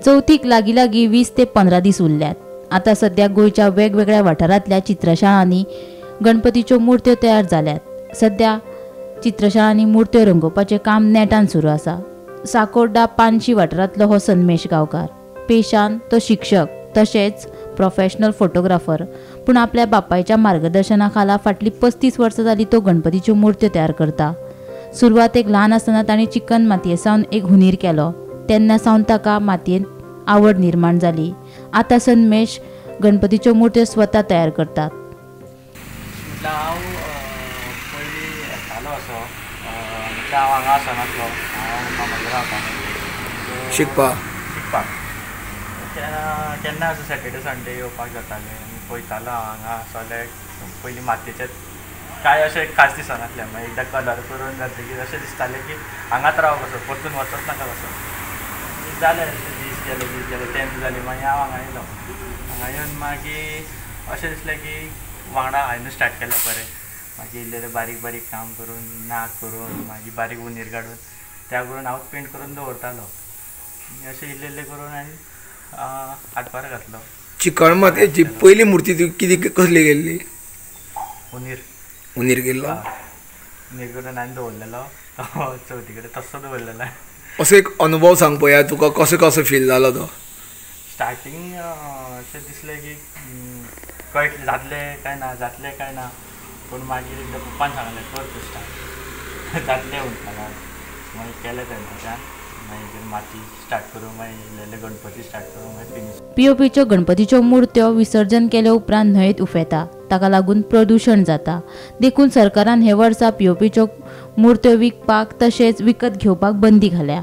चवथीक लागीं लागीं 20 ते 15 दीस उरल्यात. आतां सद्या गोंयच्या वेगवेगळ्या वाठारांतल्या चित्रशाळांनी गणपतीच्यो मूर्त्यो तयार जाल्यात. सद्या चित्रशाळांनी मूर्त्यो रंगोवपाचें काम नेटान सुरू आसा. साकोर्डा पानशी वाठारांतलो हो सन्मेश गांवकार पेशान तो शिक्षक तशेंच प्रोफेशनल फोटोग्राफर, पूण आपल्या बापायच्या मार्गदर्शना खाला फाटलीं 35 वर्सां जाली तो गणपतीच्यो मूर्त्यो तयार करता. सुरवातेक ल्हान आसतना ताणें चिकन मातये सावन एक हुनीर केलो. तेन्ना सावन ताका मातयेंत आवड निर्माण जाली. आतां सन्मेश गणपतीच्यो मूर्त्यो स्वता तयार करतात. हांव पयलीं येतालो असो, म्हटल्यार हांव हांगा आसनासलो, हांव मामागेर रावतालो शिकपाक. केन्ना असो सॅटर्डे संडे येवपाक जातालें आनी पळयतालो हांव हांगा सगळे. पयलीं मातयेचे कांय अशें खास दिसनासलें, मागीर एकदां कलर करून जातकीर अशें दिसतालें की हांगाच राव कसो, परतून वचत नाका कसो. जालें दीस गेले दीस गेले, 10th जाली, मागीर हांव हांगा येयलो. हांगा येवन मागीर अशें दिसलें की वांगडा हांवें स्टार्ट केलें बरें. मागीर इल्लें बारीक बारीक काम करून, नाक करून, मागीर बारीक हुनीर काडून त्या करून हांव पेंट करून दवरतालो. अशें इल्लें इल्लें करून हांवें हातभार घातलो. चिकण मातयेची पयली मुर्ती तुवें कितें कसली केल्ली? हुनीर. हुनीर केल्लो? हुनीर करून हांवें दवरलेलो, तो चवथी कडेन तसो दवरलेलो. असो एक अनुभव सांग पळया, तुका कसो कसो फील जालो तो? स्टार्टींग अशें दिसलें की कळटलें जातलें काय ना, जातलें काय ना, पूण मागीर एकदां पप्पान सांगलें कर तूं स्टार्ट, जातलें म्हणटा. मागीर केलें तेन्नाच्यान, मागीर माती स्टार्ट करून, मागीर इल्ले गणपती स्टार्ट करून, मागीर फिनीश. पीओपीच्यो गणपतीच्यो मूर्त्यो विसर्जन केले उपरांत न्हंयेत उफेता. ताका लागून प्रदूशण जाता. देखून सरकारान हे वर्सा पीओपीच्यो मूर्त्यो विकपाक तशेंच विकत घेवपाक बंदी घाल्या.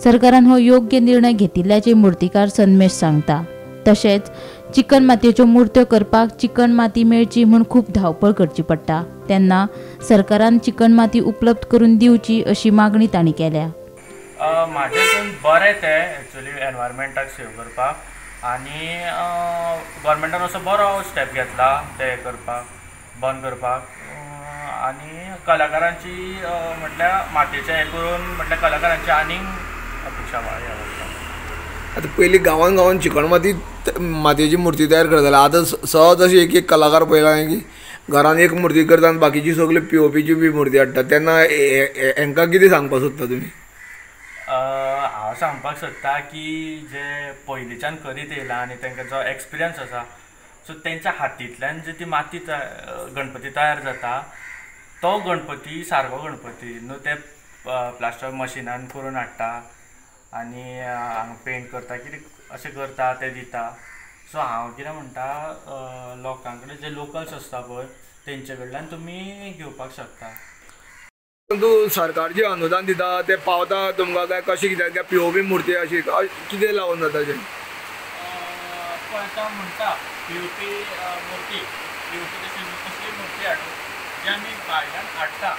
सरकारान हो योग्य निर्णय घेतिल्ल्याचें मूर्तिकार सन्मेश सांगता. तशेंच चिकन मातयेच्यो मूर्त्यो करपाक चिकन माती मेळची म्हूण खूब धांवपळ करची पडटा. तेन्ना सरकारान चिकन माती उपलब्ध करून दिवची अशी मागणी तांणी केल्या. म्हाजे हितून बरें तें एक्चुअली एनवायरमेंटाक सेव करपाक, आनी गव्हर्मेंटान असो बरो स्टेप घेतला तें करपाक, बंद करपाक. आनी कलाकारांची म्हटल्यार मातयेचें हें करून म्हटल्यार कलाकारांची आनीक अपेक्षा वाडटा. आतां पयलीं गांवान गांवान चिकण माती मातयेची मुर्ती तयार करताले. आतां सहज अशी एक एक कलाकार पळयला की घरान एक मुर्ती करता आनी बाकीची सगळी पीओपीची बी मुर्ती हाडटा. तेन्ना हेंकां कितें सांगपाक सोदता तुमी? हांव सांगपाक सोदता की जे पयलींच्यान करीत येयला आनी तांकां जो एक्सपिरियन्स आसा, सो तेंच्या हातींतल्यान जी ती माती गणपती तयार जाता तो गणपती सारको गणपती न्हू. ते प्लास्टर मशिनान करून हाडटा आनी हांगा पेंट करता, कितें अशें करता तें दिता. सो हांव कितें म्हणटा, लोकां कडेन जे लोकल्स आसता पळय तेंचे कडल्यान तुमी घेवपाक शकता. परंतु सरकार जे अनुदान दिता ते पावता तुमकां काय कशें कित्याक? काय पीओपी मुर्ती अशी कितें लावन जाता अशें? पळय आतां म्हणटा पीओपी मुर्ती, पीओपी तशी कसली मुर्ती हाडून जी आमी भायल्यान हाडटा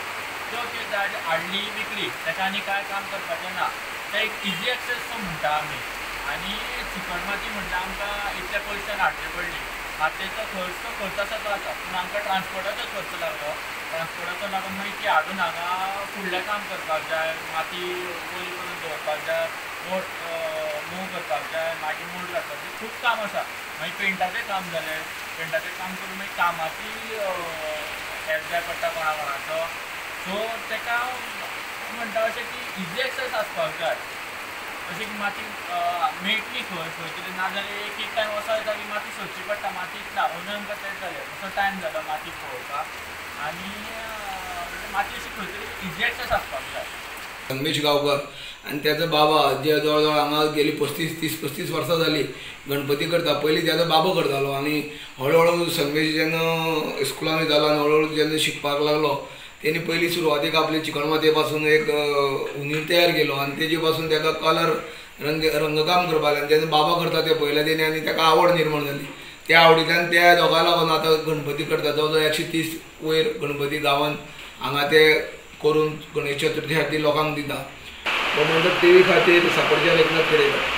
त्यो ती हाडली विकली ताका आनी कांय काम करपाचें ना. ते एक इजी एक्सेस तो म्हणटा आमी. आनी चिकण माती म्हणल्यार आमकां इतल्या पयशान हाडची पडली, मातयेचो खर्च तो खर्च आसा तो आसा, पूण आमकां ट्रान्सपोर्टाचो खर्च लागलो. ट्रान्सपोर्टाचो लागून मागीर ती हाडून हांगा फुडलें काम करपाक जाय, माती वयली करून दवरपाक जाय, मोव करपाक जाय, मागीर मोड घालपाचें खूब काम आसा. मागीर पेंटाचें काम जालें, पेंटाचें काम करून मागीर कामाची हेल्प जाय पडटा कोणा कोणाचो. सो ताका म्हणटा अशें की इजी एक्सेस आसपाक जाय, अशें की माती मेळटली खंय खंय तरी, नाजाल्यार एक एक टायम असो येता की माती सोदची पडटा, माती ना. अंदू आमकां तेंच जालें, असो टायम जालो माती पळोवपाक. आनी माती अशी खंय तरी इजी एक्सेस आसपाक जाय. संगमेश गांवकर आनी त्याचो बाबा जे जवळ जवळ हांगा गेली 35-30-35 वर्सां जाली गणपती करता. पयलीं त्याचो बाबा करतालो आनी हळू हळू संगमेश जेन्ना स्कुलान वयतालो आनी हळू हळू जेन्ना शिकपाक लागलो तेणी पयलीं सुरवातेक आपले चिकण मातये पासून एक हुनीर तयार केलो आनी तेजे पासून ताका कलर रंगकाम करपाक लागलें. आनी तेन्ना बाबा करता तें पळयलें तेणी आनी ताका आवड निर्माण जाली. त्या आवडींतल्यान त्या दोगां लागून आतां गणपती करता. जवळ जवळ 130 वयर गणपती गांवान हांगा ते करून गणेश चतुर्थी खातीर लोकांक दिता. गोमंतक टीव्ही खातीर साकोडच्यान एकनाथ खेडेकर.